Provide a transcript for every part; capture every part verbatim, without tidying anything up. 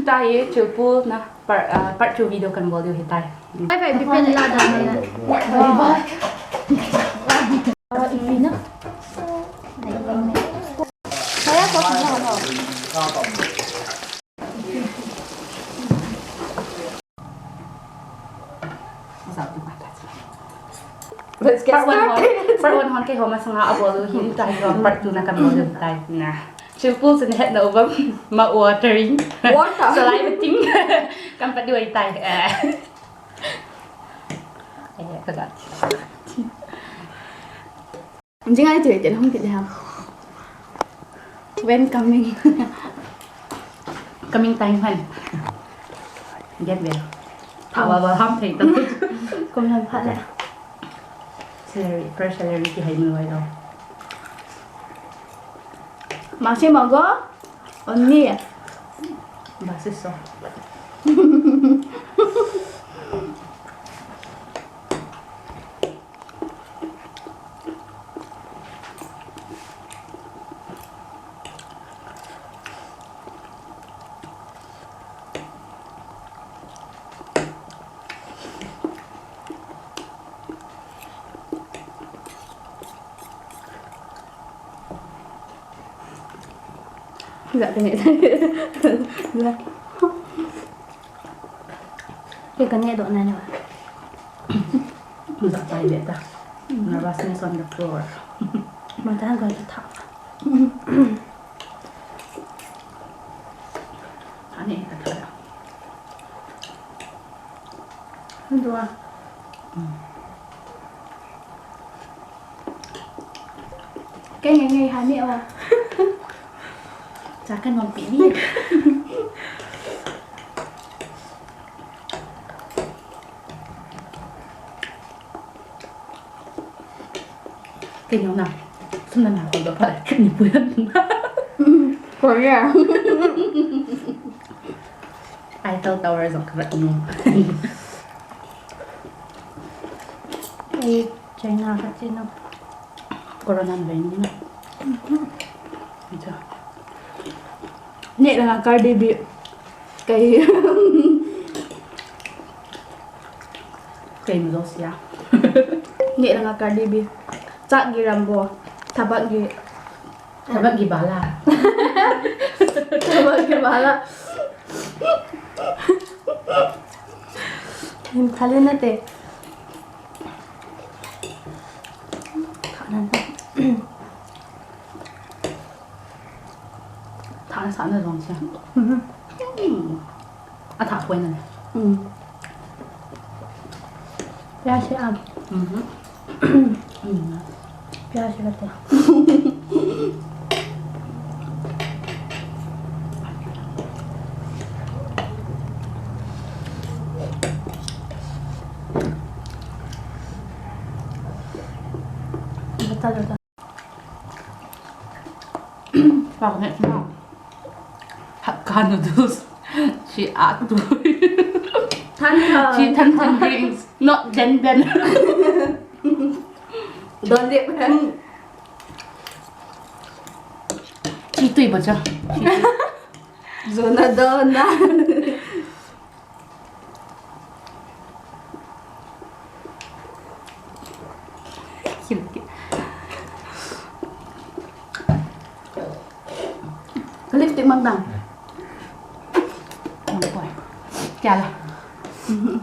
Hitia hi Chilpul na part, ah, part two video kan bol diu hitai. Bye bye, bye bye. Bye bye. Ah, ipi na. Saya ko na. Let's get started. Part one hon, part one hon keiho masanga abol u ahin, tua hi part two na kan bol u ahitai na. Chilpul chun hetna u bang, mouth watering. Water. Saliva ting. Kan pat diu ahitai. Eh. Eh, kaga. Jing ai tu ite hung kit ham. When coming? Coming time when? Get well. Awa, awa, ham thei ta. Kum lam phat le. Salary, first salary kihai mai lou. Masi mago. Only. Basi so. Ga ka neh. Ga. Kei ka neh doh na ni ba. Za tai be ta. Nervousness on the floor. Ma ta ga ta tha. Ani ka tha. Dua. Kei ngai ngai ha ni o. Cha kan wan pi ni. Kei ngai na. Sum na na ko ba pa ni pu yan. Korea. Eiffel Tower jong ka vet nom. Ei, China ka che nom. Corona na ve ni na. Mhm. Acha. Neh langa Cardi B. Kei. Kei ma jo sia. Neh langa Cardi B. Chak gi Rambo. Thabak gi Thabak gi bala. Thabak gi bala. Hin khale na te. Tha na. Tha na sa na jong sia. Mhm. Hmm. A tha poi na. Hmm. Pia se am. Mhm. Hmm. Pia se la te. Bata, bata. Pak ne na. Hakka noodles. Chi a tu. Than than. Chi than than drinks. Not den den. Don dip hen. Chi tui ba cha. Chi tui. Zona dona. Cute, cute. Ka lipstick mang dang. Mang koi. Kya la? Mhm.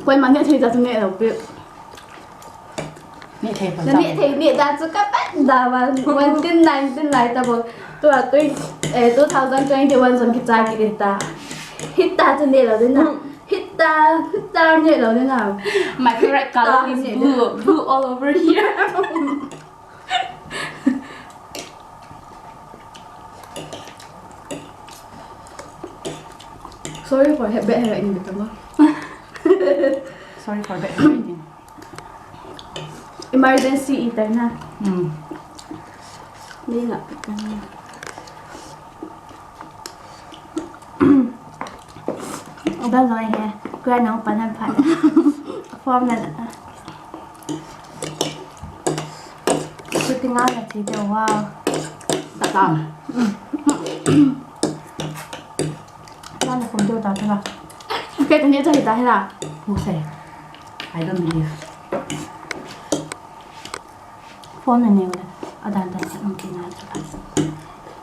Koima neh thei ta chu neh lou pi. Neh thei pa. Na neh thei neh ta chu ka pat da ba. One tin nine tin lai ta bo. Tua twenty, eh, two thousand twenty-one jong kichai kit ta. Hita chu neh lou ding na. Hita, hita neh lou ding na. My favorite color is blue. Blue all over here. Sorry for he-, bad handwriting, betul mo? Sorry for bad handwriting. Emergency itai na. Hmm. Ni nga. Abang jong he, kua nang panan pan. Form na. Nga na ti de, wow. Tatam. Nga na kum de ta ta. Ke ta ni cha ta hela. Who say? I don't believe. Phone na ne wala. Adan dan sa nung kina ta.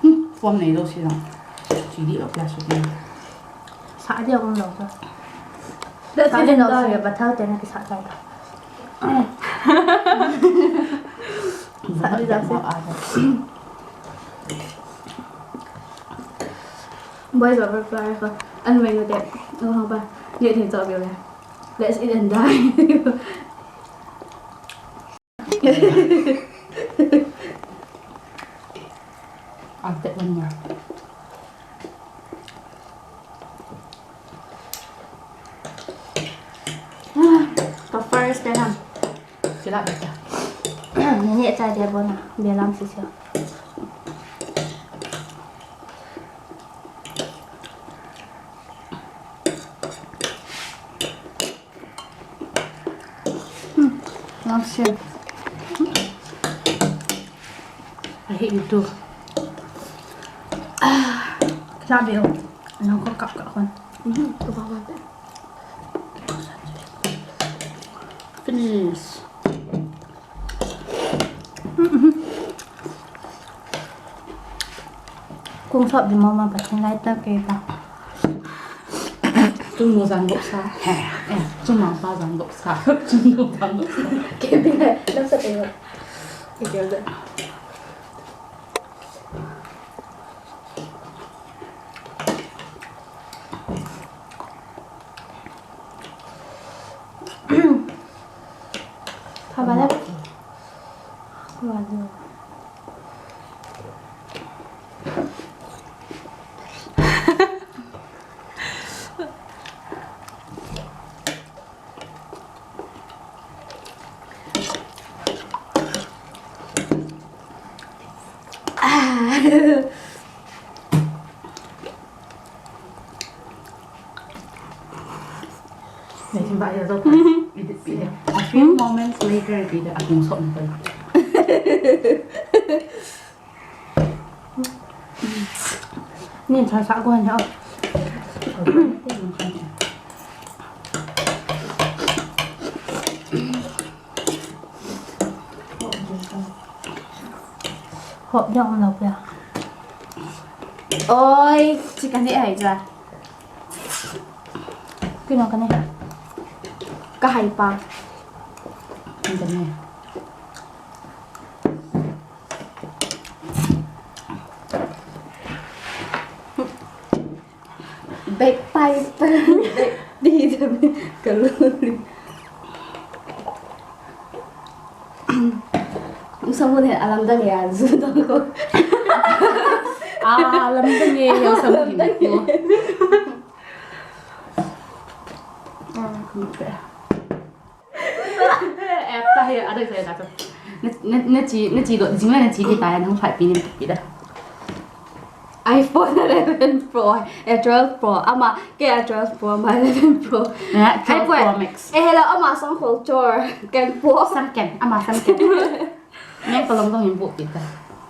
Hmm, phone nei lo si lo. Chi di lo plus ni. Sa dia um lo sa. Sa dia lo si ba thau te na ki sa ta. Sa dia lo si. Boys over flower ko. An mai no de. Oh, ba. Ye the to bi le. Let's eat and die. I'll take one more. Ah, ka first time. Sila beta. Nini cha dia bona. Belam sisi. Hmm, love share. I hate you too. Ah, sabi ko, ano ko kap ka kon. Mhm, ko ba ba. Finish. Kung sop di mo ma Pathen lai ta ke ta. Chung nu jang gop sa. Eh, chung nu pa jang gop sa. Chung nu jang gop sa. Ke bi na, na sa ke. Ke ke da. Pha ba la. Pha ba la. Ah. Nei sim ba ya zo. Edit pi de. A few moments later pi de, a kung sop na pala. Nin cha sa ko han ha. Hop jong lo pia. Oi, chi ka neh hai cha. Kino ka neh? Ka hai pa. Ka neh. Bagpipe. Bag, di, di, kaluli. Samun hin alamdang e, azu dang ko. Ah, alamdang e, samun hin ko. Ah, kamu pe. Eh, ta he, ada saya kata. Na, na, na chi, na chi do, jing la na chi di ta, nang phai pi ni pi da. iPhone eleven Pro, eh, twelve Pro, ama, ke a twelve Pro, ama eleven Pro. Na, twelve Pro Max. Eh, hello, ama sang khol chor, ken Pro. Sang ken, ama sang ken. Nang kalong dong in bu pi ta.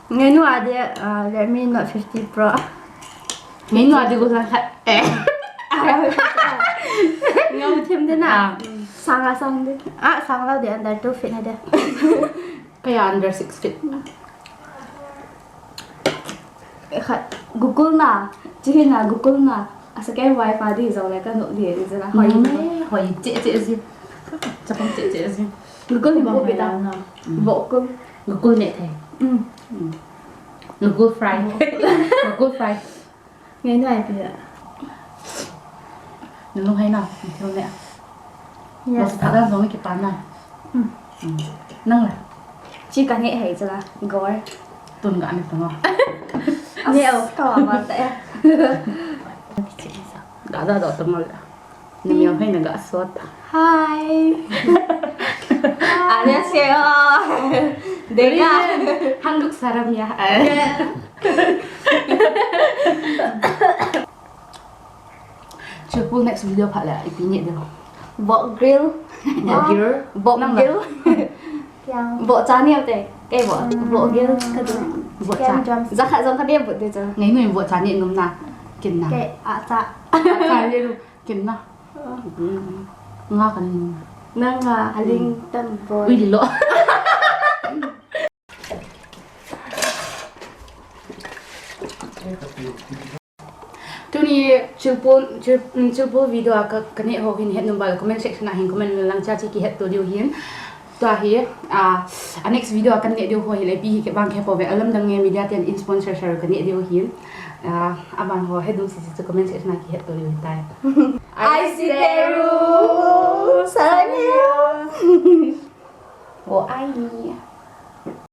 Ngainu a dia, ah, Redmi Note fifty Pro. Ngainu a dia ko sang khat. Eh. Ngau them de na. Ah. Sang a sang de. Ah, sang lau de under two feet na de. Kaya under six feet. Khat Google na, chi hin na Google na. A second wife a di zo le ka nu di di zela. Hoi. Hoi che che zi. Chapang che che zi. Google ni bo pi ta. Bo ko. Google ne thei. Mm. Google fry. Google fry. Ngai nai pi a. Nalung hai na, nithil ne. Yes. Mas thada zong ki pa na. Mm. Mm. Nang la. Chi ka ne hai cha la. Gor. Tun ga ne tong. Ne o ka wa ma ta ya. Ga da do tong la. Namio hai na ga sot. Hi. 안녕하세요. 내가 한국 사람이야. Chapul next video phat le, ipi ni de. Bok grill. Bok grill. Bok grill. Vohcha neo te. Kei voh, voh gel ka du. Vohcha. Jakhat jong ka de voh de cha. Ngainuin vohcha ne nom na. Kin na. Kei a cha. Cha le lu. Kin na. Nga kan. Nanga aling tam voh. Ui lo. Tuni chilpul, chil, chilpul video a ka, ka neh ho hin het nom uva le comment section a hin comment lang cha chi kihet to diu hin. Tua hi, a, a next video a ka neh diu ho hi le ipi hi kibang khe pouve, alamdang nge media ten in sponsor sir ka neh diu hin. A, aban ho het nom sisi chu comment section a kihet to diu hin tai. Aisiteru, sangyo. 我爱你.